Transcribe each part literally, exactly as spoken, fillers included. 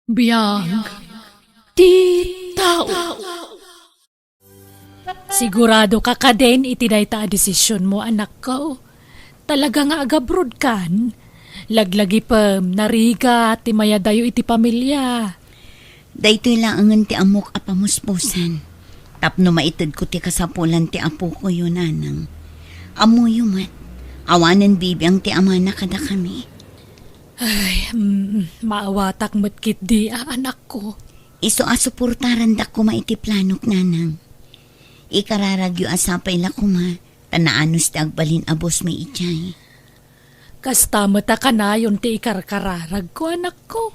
Biag ti tao. Sigurado ka kadin iti dayta a desisionmo, anakko. Talaga nga agabrodkan. Laglagipem, narigat ti mayadayo iti pamilia. Daytoy laengen ti ammok a pamuspusan. Tapno maitedko ti kasapulan ti apokoyo, nanang. Ammoyo met, awanen bibiang ti amana kadakami. Ay, mm, maawatak met ketdi a, anakko. Isu a suportarandak koma iti planok, nanang. Ikararagyo a sapay la koma, ta naanus ti agbalin a bosmi idiay. Kasta met a kanayon ti ikarkararagko, anakko.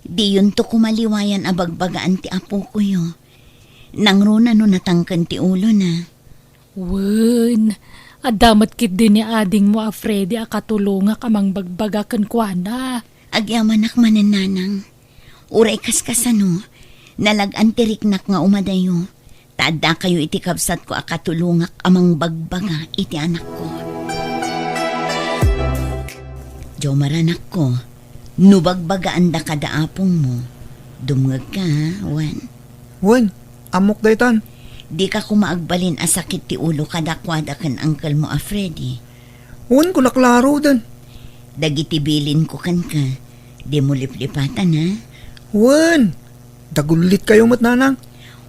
Diyonto koma liwayan a bagbagaan ti apokoyo. Nangruna no natangken ti ulona. Wen, adda met ketdi ni adingmo a Freddy a katulongak a mangbagbaga kenkuana. Agyamanak manen, nanang. Uray kaskasano, nalag-an ti riknak nga umadayo, ta addakayo iti kabsatko a katulongak a mangbagbaga iti anakko. Jomar, anakko, no bagbagaanda kada apongmo, dumngegka, wen? Wen, ammok daytan. Dika koma agbalin a sakit ti ulo kadakuada ken angkelmo a Freddy. Wen, kuna klaroden. Dagiti bilinko kenka, dimo liplipatan, ha? Wen, dagullitkayo met, nanang.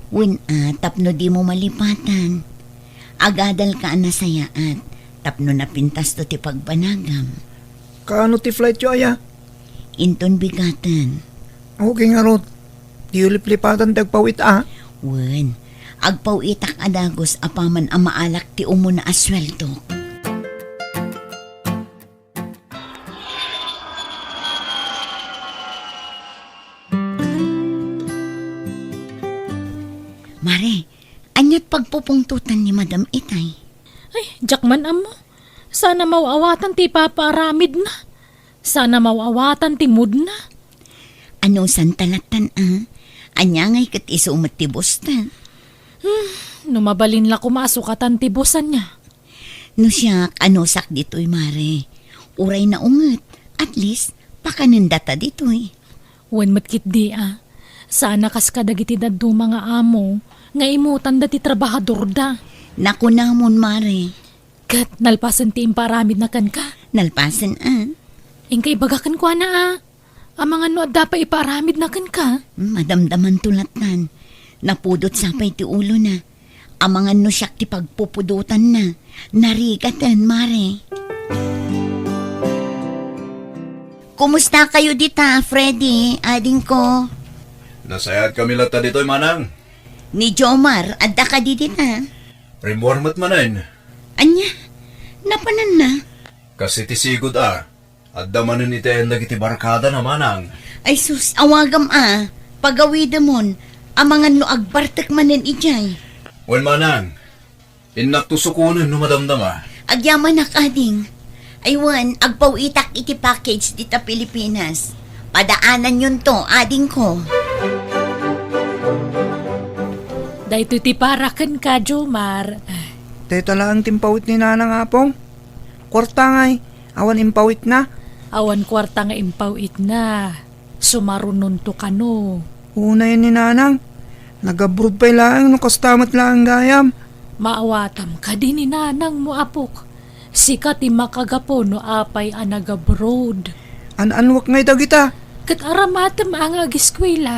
Wen, a, tapno dimo malipatan. Agadalka a nasayaat, tapno napintasto ti pagbanagam. Kaano ti flightyo aya? Inton bigaten. Okay ngarud. Diyo liplipatan ti agpaw-it a? Wen, agpaw-itak a dagus apaman a maalak ti umuna a sueldok. Mare, aniat pagpupungtotan ni Madam itay? Ay, diak man ammo. Saan a maw-awatan ti ipapaaramidna. Saan a maw-awatan ti moodna. Anusanta lattan a? Ania ngay ket isu met ti bosta? Hmm, no mabalin la koma a sukatan ti boss ania. No siak, anusak ditoy, mare. Uray naunget, at least, pakanendata ditoy. Wen met ketdi a. Saan a kas kadagiti dadduma nga amo nga imutanda ti trabahadorda. Nakunamon, mare. Ket nalpasen ti impaaramidna kenka? Nalpasen a. Inka ibaga kenkuana a. Amangan no adda pay ipaaramidna kenka? Madamdamanto lattan. Napudot sapay ti ulona. Amangan no siak ti pagpupudotanna. Narigaten, mare. Kumusta kayo dita, Freddy, adingko? Nasayaat kami latta ditoy, manang. Ni Jomar, adda kadi dita? Rimmuar met manen. Ania? Napananna? Kas iti sigud a. Adda manen iti ayan dagiti barkadana, manang. Ay sus, awagam a. Pagawidemon. Amangan no agbartek manen idiay. Wen, manang. Innakto sukonen no madamdama. Agyamanak, ading. Ay wen, agpaw-itak iti package dita Pilipinas. Padaananyonto, adingko. Daytoy ti para kenka, Jomar. Dayta laeng ti impawit ni Nanang, Apong. Kuarta ngay, awan impawitna? Awan kuarta nga impawitna. Sumarunonto kano. Unay ni Nanang. Nag-abroad pay laeng no kasta met laeng gayam. Maawatam kadi ni Nanangmo, apok. Sika ti makagapu no apay a nag-abroad. An-anwek ngay dagita? Ket aramatem a nga agiskuela.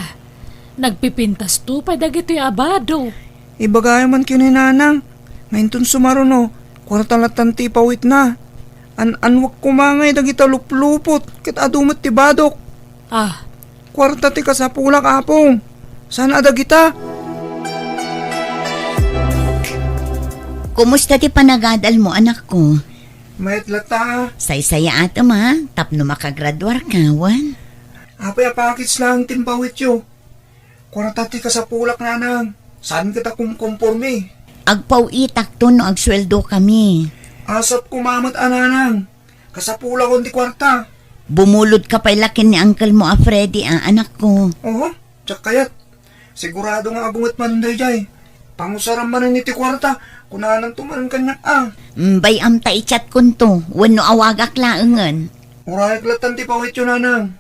Nagpipintasto pay dagitoy a bado. Ibagayam man ken ni Nanang, nga inton sumaruno, kuarta lattan ti ipawitna. An-anwek koma ngay dagita luplupot, ket adu met ti badok. Ah. Kuarta ti kasapulak, Apong. Saan a dagita? Kumusta ti panagadalmo, anakko? Mayat latta. Saysayaatem a, tapno makagraduarka, wen? Apay a package laeng ti impawityo? Kuarta ti kasapulak, Nanang. Saan ket a kumkompormi? Agpaw-itakto no agsueldokami. Asap koma met a, Nanang. Kasapulakon ti kuarta. Bumulodka pay la ken ni angkelmo a Freddy a, anakko. Oho, diak kayat. Sigurado nga adu met manen daydiay. Pangusaram manen iti kuarta, kunananto manen kaniak a. Mm, bay-am ta i-chatkonto, wenno awagak laengen. Urayek lattan ti pawityo, Nanang.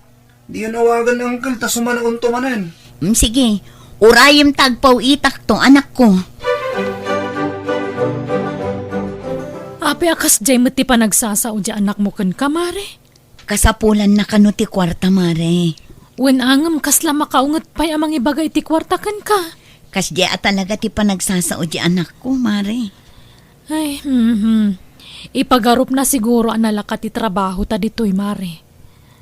Diyon awagan, Uncle, ta sumanaonto manen. Mm, sige. Urayem ta agpaw-itakto, anakko. Apay a kasdiay met ti panagsasao di anakmo kenka, Mare? Kasapulanna kano ti kuarta, Mare. Wen a ngem kasla makaunget pay a mangibaga iti kuarta kenka? Kasdiay a talaga ti panagsasao di anakko, Mare. Ay, mhm. Ipagarupna siguro a nalaka ti trabaho ta ditoy, Mare.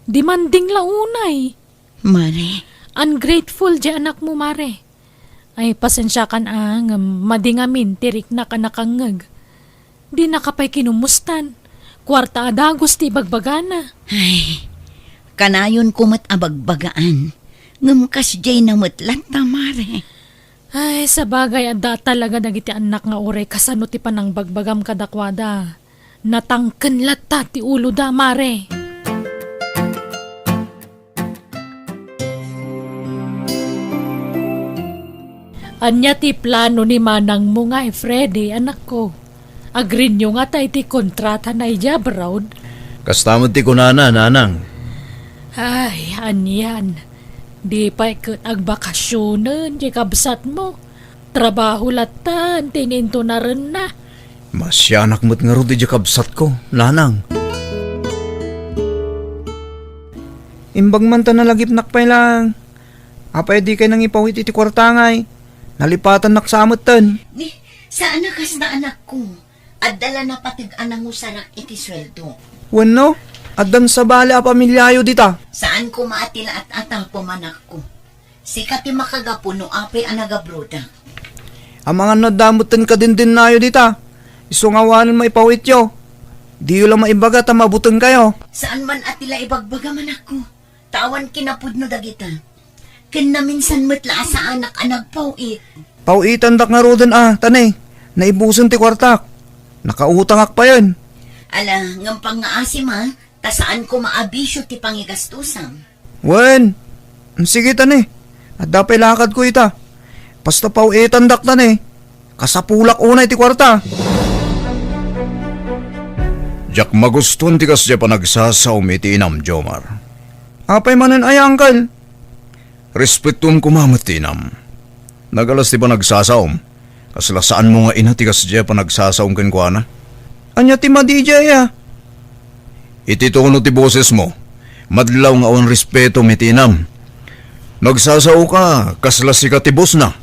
Demanding la unay. Mare. Ungrateful di anakmo, Mare. Ay, pasensiakan a ngem madi ngamin ti riknak a nakangngeg. Dinaka pay kinumustan. Kuarta a dagus ti ibagbagana. Ay, kanayonko met a bagbagaan. Ngem kasdiay na met latta, Mare. Ay, sabagay, adda talaga dagiti annak nga uray kasano ti panangbagbagam kadakuada. Natangken latta ti uloda, Mare. Ania ti plano ni manangmo ngay, Freddy, anakko? Agree-yo ngata iti kontratana idiay abroad? Kasta met ti kunana, nanang. Ay, anian. Di pay ket agbakasionen ti kabsatmo. Trabaho latta ti inintunarenna. Masianak met ngarud idiay kabsatko, nanang. Imbag man ta nalagipnak pay laeng. Apay dikay nangipawit iti kuarta ngay? Nalipatannak sa metten. Ni, saan a kasta, anakko. Adda la napateg a nangusarak iti sueldo. Wenno, addan sabali a pamiliayo dita. Saan koma a ti la at-atapom, anakko. Sika ti makagapu no apay a nagabrodak. Amangan no adda metten kadindinnayo dita. Isu nga awanen maipawityo. Diyo la maibaga ta mabutengkayo. Saan man a ti la ibagbaga, anakko. Ta awan kinapudno dagita. Ken naminsan met la a saanak a nagpaw-it. Paw-itandak ngaruden a, ta ne, naibusen ti kuartak. Nakautangak payen. Ala, ngem pangngaasim a, ta saan koma a bisio ti pangigastosam. Wen, sige ta ne. Adda pay lakadko ita. Basta paw-itandak ta ne. Kasapulak unay ti kuarta. Diak magustuan ti kasdiay panagsasaom iti inam, Jomar. Apay manen aya, Uncle? Respetuem koma met ti inam. Nagalas ti panagsasaom. Kasla saanmo nga ina ti kasdiay panagsasaom kenkuana. Ania ti madi idiay, a? Iti tono ti bosesmo, madlaw nga awan respetom iti inam. Nagsasaoka, kasla sika ti bosna.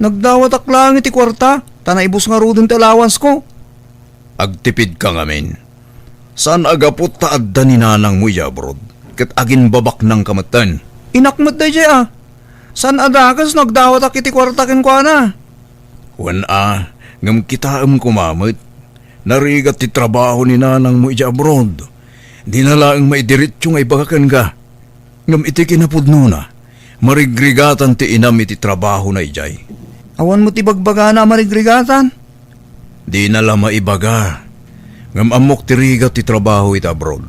Nagdawatak laeng iti kuarta, ta naibus ngaruden ti allowanceko. Agtipidka ngamin. Saan a gapu ta adda ni nanangmo idiay abroad, ket agimbabaknangka metten. Inak met daydiay a. Saan a dakes no agdawatak iti kuarta kenkuana. Wen a, ngem kitaem koma met. Narigat ti trabaho ni nanangmo idiay abroad. Dina laeng maidiretso nga ibaga kenka. Ngem iti kinapudnona, marigrigatan ti inam iti trabahona idiay. Awan met ibagbagana a marigrigatan? Dina la maibaga. Ngem ammok ti rigat ti trabaho iti abroad.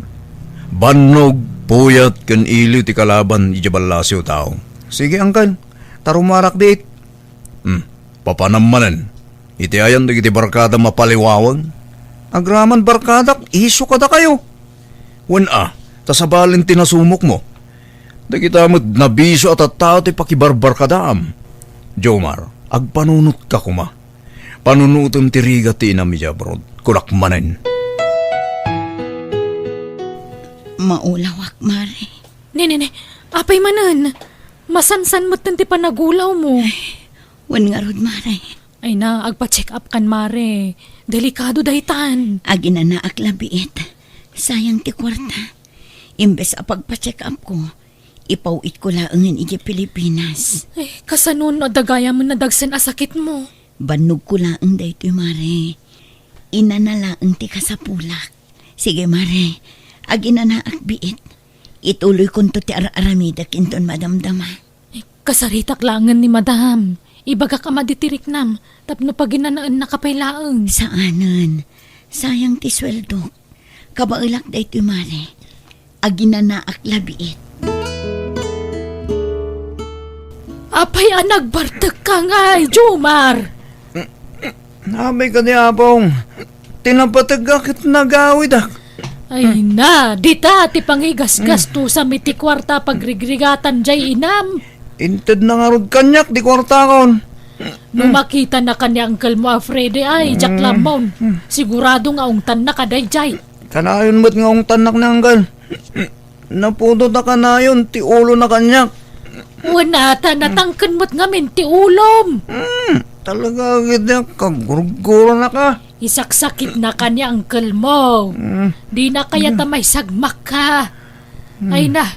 Bannog, puyat, ken iliw ti kalaban idiay ballasiw a tao. Sige, Uncle. Ta rumarak diit. Hmm, papanam manen. Iti ayan dagiti barkadam a paliwawen? Agraman barkadak, isyu kadakayo. Wen a, ta sabalen ti nasumokmo. Dagita met nabisio a tattao ti pakibarbarkadaam. Jomar, agpanunotka koma. Panunotem ti rigat ti inam idiay abroad. Kunak manen. Maulawak, Mare. Ne, ne, ne. Apay manen? Masansan metten ti panagulawmo. Wen ngarud, Mare. Ay na, agpa-check up kan, Mare. Delikado daytan. Aginanaak la biit. Sayang ti kuarta. Imbes a pagpa-check up ko, ipaw-itko laengen idiay Pilipinas. Ay, kasano no adda gayamen a dagsen a sakitmo? Bannogko laeng daytoy, Mare. Inana laeng ti kasapulak. Sige, Mare. Aginanaak biit. Ituloykonto ti ar-aramidek inton madamdama. Eh, kasaritak laengen ni Madam. Ibagak a madi ti riknam, tapno paginanaennaka pay laeng. Saanen. Sayang ti sueldok. Kabaelak daytoy, Mare. Aginanaak la biit. Apay a nagbartekka ngay, Jomar? Apay kadi, Apong, ti napategak ket nagawidak. Ay na, dita ti pangigasgastusam iti kuarta pagrigrigatan jay inam. Intedna ngarud kaniak ti kuartakon. No makitana ken ni uncle mo a Freddy ay, diak Mm. lammon. Sigurado nga ungtanna kadaydiay. Kanayon met nga ungtannak ni uncle. Naputot a kanayon ti ulona kaniak. Wen ata, natangken met ngamin ti ulom. Hmm, talaga, agidyak, kagurgurana ka. Isaksakitna ken ni uncle mo. Hmm. Dina kayat a maisagmak ka. Hmm. Ay na,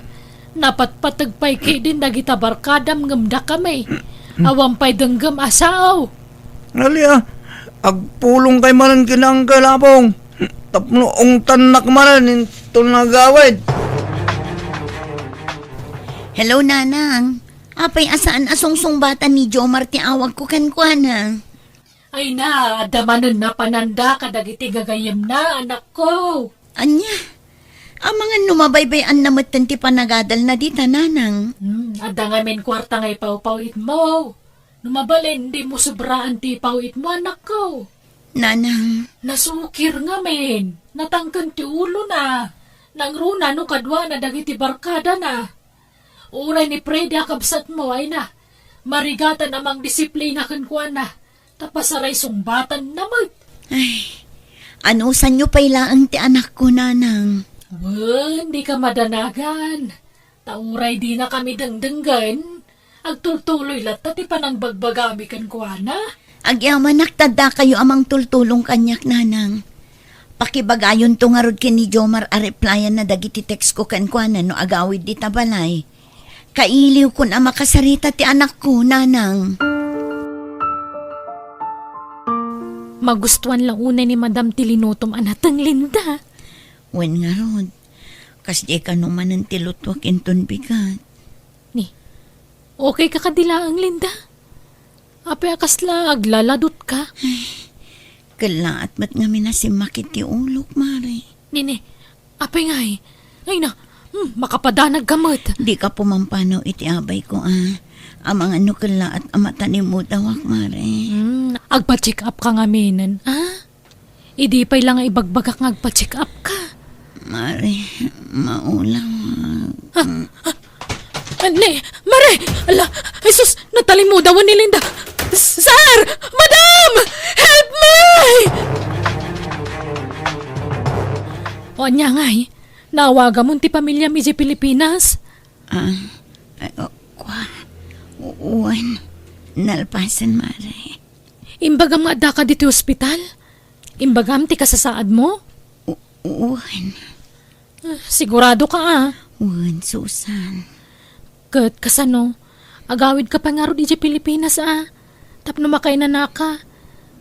napatpateg pay ketdin dagita barkadam ngem dakami. Awan pay denggem a sao. Ali, ah. Agpulongkay manen ken ni Uncle Apong. Tapno ungtannak manen inton agawid. Hello, Nanang. Apay a saan a sungsungbatan ni Jomar ti awagko kenkuana? Ay na, adda manen napananda kadagiti gagayyemna, anakko. Ania? Amangan no mabaybay-anna metten ti panagadalna dita, Nanang. Hmm, adda ngamin kuarta nga ipawpawitmo. No mabalin, dimo sobraan ti ipawitmo, anakko. Nanang. Nasukir ngamin. Natangken ti ulona. Nangruna no kaduana dagiti barkadana. Uray ni Freddy a kabsatmo, ay na. Marigatan a mangdisiplina kenkuana. Ta pasaraysungbatan na met. Ay, anusanyo pay laeng ti anakko, Nanang. Wen, dika madanagan. Ta uray dinakami dengdenggen, agtultuloy latta ti panangbagbagami kenkuana. Agyamanak ta addakayo a mangtultulong kaniak, Nanang. Pakibagayonto ngarud ken ni Jomar a replyan na dagiti text ko kenkuana no agawid dita balay. Kailiwkon a makasarita ti anakko, Nanang. Magustuan la unay ni Madam ti linutom a nateng, Linda. Wen ngarud, kasdiay kano manen ti lutuak inton bigat. Ni, okay ka kadi laeng, Linda? Apay a kasla aglaladot ka? Ay, kellaat met ngamin a simmakit ti ulok, Mare. Nini, apay ngay? Ay na, hmm, makapadanag ka met. Di ka pumampanaw iti abay ko, ah. Amangan no kellaat a matalemmudawak, Mare. Hmm, agpa-check up ka ngaminen, ah? Idi pay la nga ibagbagak nga agpa-check up ka. Mare, maulawak. Ah, ah, ah, ne, Mare! Ala, Jesus, natalimmudawan ni Linda. Sir! Madam! Help me! O, ania ngay? Naawagamon ti pamiliam idiay Pilipinas? Ah, ay, oh, kua. U-, wen, nalpasen, Mare. Imbagam nga addaka ditoy ospital? Imbagam ti kasasaadmo? U-, wen. Ah, sigurado ka, ah? Wen, Susan. Ket kasano? Agawid ka pay ngarud idiay Pilipinas, ah? Tapno makainanaka,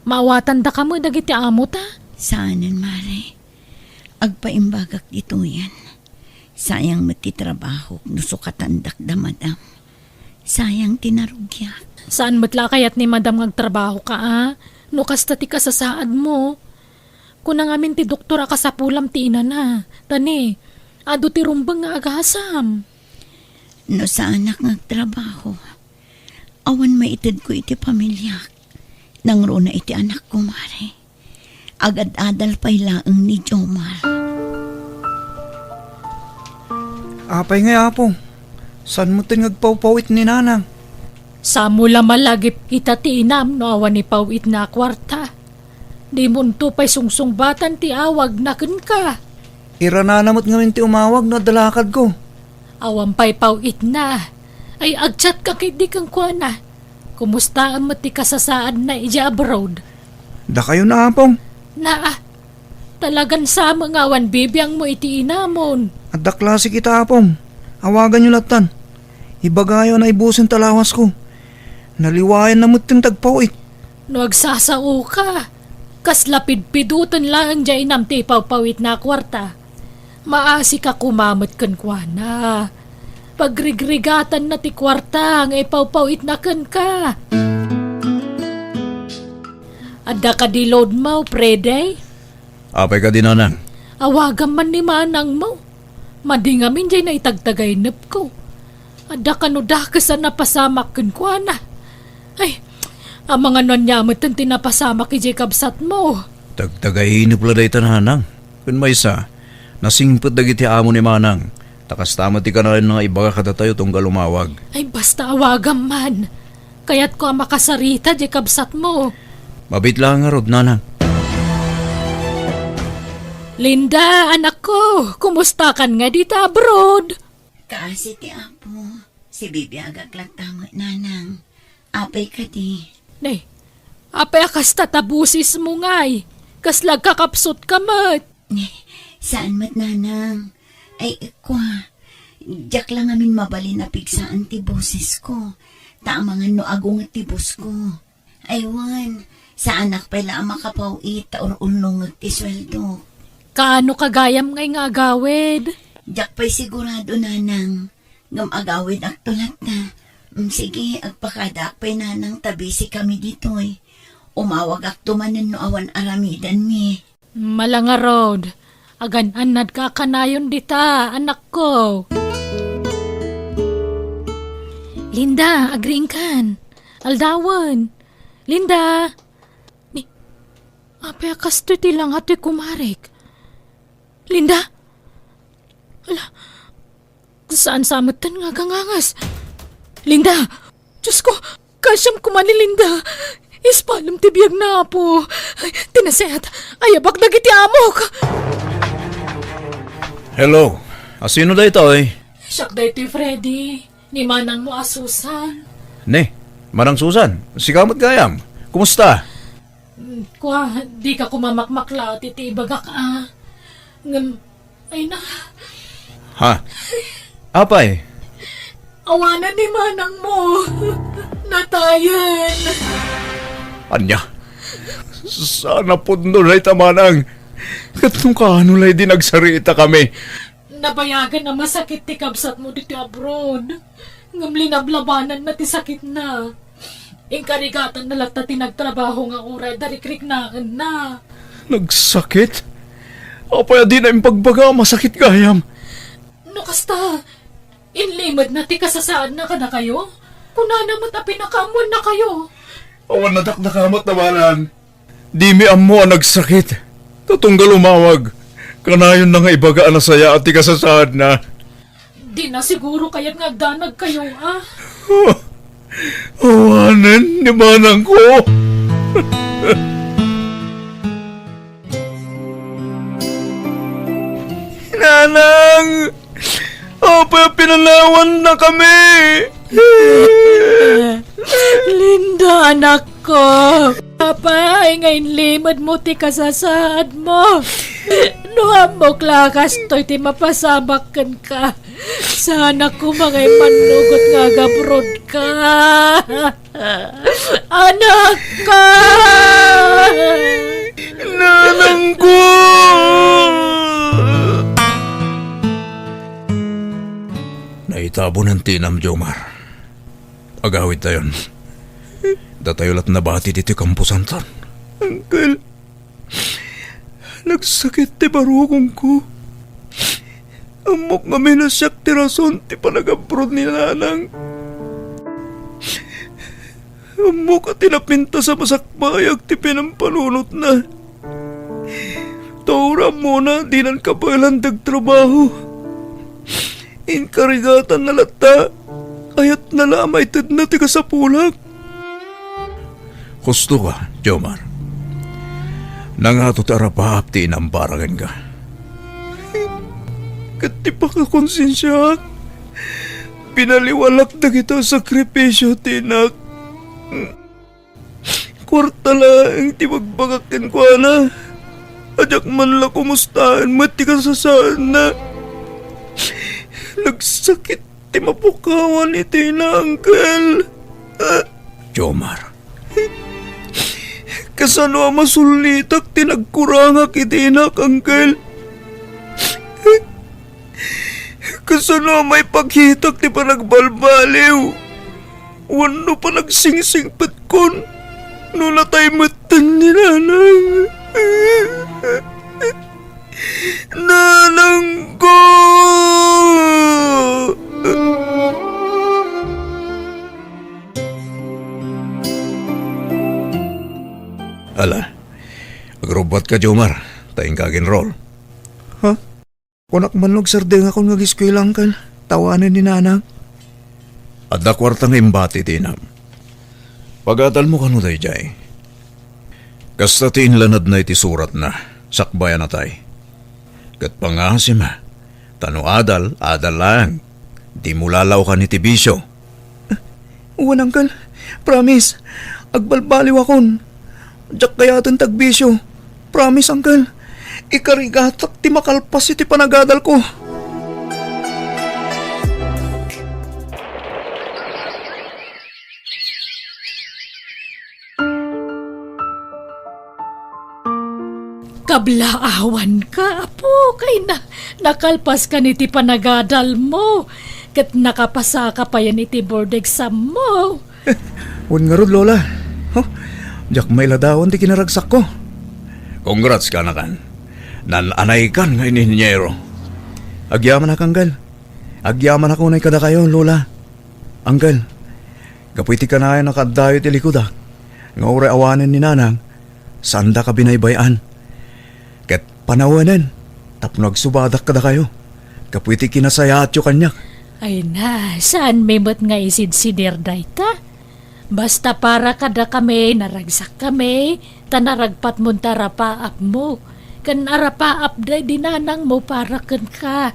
maawatandaka met dagiti amota? Saanen, Mare. Agpaimbagak ditoyen. Sayang met ti trabahok no sukatandak da, Madam. Sayang ti narugiak. Saan met la a kayat ni Madam nga agtrabaho ka, a? No kasta ti kasasaadmo. Kuna ngamin ti doktor a kasapulam ti inana. Ta ni, adu ti rumbeng nga agasam. No saanak nga agtrabaho, awan maitedko iti pamiliak. Nangruna iti anakko, Mare. Agad-adal pay laeng ni Jomar. Apay ngay, Apo? Saan mo ten nga agpawpawit ni Nanang? Saan mo la malagip ita ti inam no awan ipawitna a kuarta? Dimonto pay sungsungbatan ti awagna kenka. Iranana met ngamin ti umawag no adda lakadko. Awan pay pawitna. Ay, agchat ka ketdi kenkuana. Kumustaem met ti kasasaadna idiay abroad? Dakayo na, Apong. Naa, talagan sa met nga awan bibiangmo iti inamon. Adda klase kita, Apong. Awaganyo lattan. Ibagayo a naibusen ta lawasko. Naliwayanna met ti agpawit. No agsasao ka, kasla pidpiduten laeng diay inam ti ipawpawitna a kuarta. Maasika koma met kenkuana. Pagrigrigatanna ti kuarta nga ipawpawitna kenka. Adda kadi loadmo, Freddy? Apay kadi, Nanang? Awagam man ni manangmo. Madi ngamin diay naitagtagaynepko. Adda kano dakes a napasamak kenkuana. Ay, amangan no ania met ti napasamak idiay kabsatmo. Tagtagaynep la dayta, Nanang. Ken maysa, Nasingpet dagiti amo ni Manang. Ta kasta met ti kanayon nga ibaga kadatayo tunggal umawag. Ay, basta awagam man. Kayatko a makasarita diay kabsatmo. Mabiit laeng ngarud, Nanang. Linda, anakko, kumustakan nga dita abroad? Kaasi ti Apo. Sibibiagak latta met, Nanang. Apay kadi? Ne, apay a kasta ta bosesmo ngay? Kasla agkakapsutka met? Ne, saan met, Nanang. Ay, kua, diak la ngamin mabalin a pigsaan ti bosesko. Ta amangan no agunget ti bosko. Ay wen, saanak pay la a makapaw-it ta ur-ulnongek ti sueldo. Kaano ka gayam ngay nga agawid? Diak pay sigurado, Nanang. Ngem agawidakto latta. Mm, sige, agpakadaak pay, Nanang, ta busy kami ditoy. Umawagakto manen no awan aramidenmi. Mala ngarud, agan-annadka a kanayon dita, anakko. Linda, agriingkan. Aldawen. Linda. Ni, apay a kastoy ti langa ti kumarek? Linda? Ala, saan sa metten nga agangangas? Linda! Diosko, kaasiam koma ni Linda. Ispalem ti biagna, Apo. Ay, ti nasayaat, ayabak dagiti amok. Hello. A, sino daytoy? Siak daytoy, Freddy. Ni manangmo a Susan. Ne, Manang Susan, sika met gayam. Kumusta? Mm, kua, dika koma makmaklaat iti ibagak a. Ngem, ay na. Ha? Apay? Awanan ni manangmo. Natayen. Ania? Saan a pudno dayta, manang. Ket no kaano la idi nagsaritakami? Nabayagan a masakit ti kabsatmo ditoy abroad. Ngem linablabananna ti sakitna. Inkarigatanna latta ti nagtrabaho nga uray da rikriknaenna. Nagsakit? Apay a dina impagbaga a masakit gayam? No kasta, inlimedna ti kasasaadna kadakayo? Kunana met a pinakaammoannakayo. Awan nadakdakamat, manang. Dimi ammo a nagsakit. Ta tunggal umawag, kanayonna nga ibaga a nasayaat ti kasasaadna. Dina siguro kayat nga agdanagkayo, a? Awanen ni manangko. Nanang! Apay a pinanawannakami? Linda, anakko. Apay nga inlimedmo ti kasasaadmo? No ammok la a kastoy ti mapasamak kenka, saanak koma nga immannugot nga agabrodka. Anakko! Nanangko! Naitabonan ti inam, Jomar. Agawidtayon. Datayo la't nabati ditoy kamposanton. Uncle, nagsakit ti barukongko. Ammok ngamin a siak ti rason ti panagabroad ni Nanang. Ammok a ti napintas a masakbayag ti pinampanunotna. Ta uray ammona dinan kabaelan ti agtrabaho. Inkarigatanna latta, kayatna la a maitedna ti kasapulak. Husto ka, Jomar. Nangato ti arapaap ti inam para kenka. Ket ti pakakonsensiaak, binaliwalak dagita a sakripisio ti inak. Kuarta laeng ti bagbagak kenkuana. A diak man la kumustaen met ti kasasaadna. Nagsakit ti mapukawan iti ina, Uncle. Jomar. Kasano a masullitak ti nagkurangak iti inak, Uncle? Kasano a maipakitak ti panagbalbaliw wenno panagsingsipetkon no natay metten ni Nanang? Nanangko! Ala, agrubbuatka, Jomar, ta inka ag-enroll. Ha? Kunak man no agsardengakon nga ageskuela, Uncle, ta awanen ni Nanang. Adda kuarta nga imbati ti inam. Pagadalmo kano daydiay. Kasta ti inlanadna iti suratna, sakbay a natay. Ket pangasim, ta no adal, adal laeng. Dimo lalaokan iti bisio. Wen, Uncle. Promise. Agbalbaliwakon. Diak kayaten ti agbisio. Promise, Uncle. Ikarigatak ti makalpas iti panagadalko. Kablaawanka, apo, kayna, nakalpaskan iti panagadalmo, ket nakapasaka payen iti board exammo. Wen ngarud, Lola. Huh? Diak mailadawan ti kinaragsakko. Congrats, kanakan. Nan-anaykan nga inhinyero. Agyamanak, Uncle. Agyamanak unay kadakayo, Lola. Uncle, gapu iti kanayon a kaaddayo iti likudak, nga uray awanen ni Nanang, saandaka binaybay-an. Ket panawenen tapno agsubadak kadakayo gapu iti kinasayaatyo kaniak. Ay na, saanmi met nga isidsidir dayta. Basta para kadakami, naragsakkami, ta naragpatmon ti arapaapmo, ken arapaap daydi nanangmo para kenka.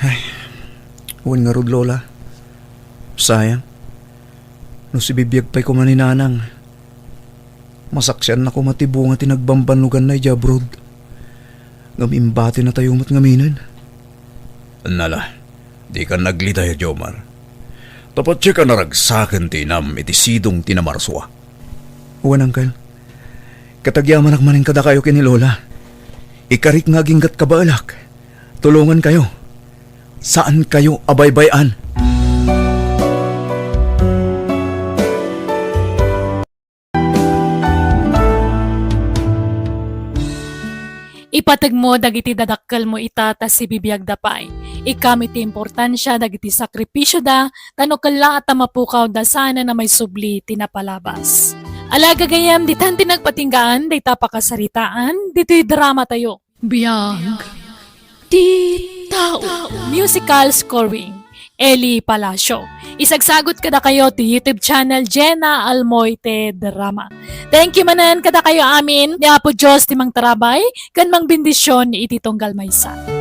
Ay, wen ngarud, Lola. Sayang. No sibibiag pay koma ni Nanang, masaksianna koma ti bunga ti nagbambannoganna idiay abroad. Ngem imbatinatayo met ngaminen. Nala, dikan naglitay, Jomar. Ta patiekan a ragsaken ti inam iti sidong ti Namarsua. Wen, Uncle. Ket agyamanak manen kadakayo ken ni Lola. Ikarik nga aginggat kabaelak. Tulongankayo. Saankayo a baybay-an. Ipategmo dagiti dadakkelmo ita ta sibibiagda pay. Ikkam iti importansia dagiti sakripisioda, ta no kellaat a mapukawda, saanen a maisubli ti napalabas. Ala, gagayyem, ditan ti nagpatinggaan dayta pakasaritaan ditoy dramatayo. Biag ti tao. Musical scoring, Eli Palacio. Isagsagut kadakayo ti YouTube channel Jenna Almoite Drama. Thank you manen kadakayo amin. Ni Apo Dios ti mangtarabay ken mangbendision iti tunggal maysa.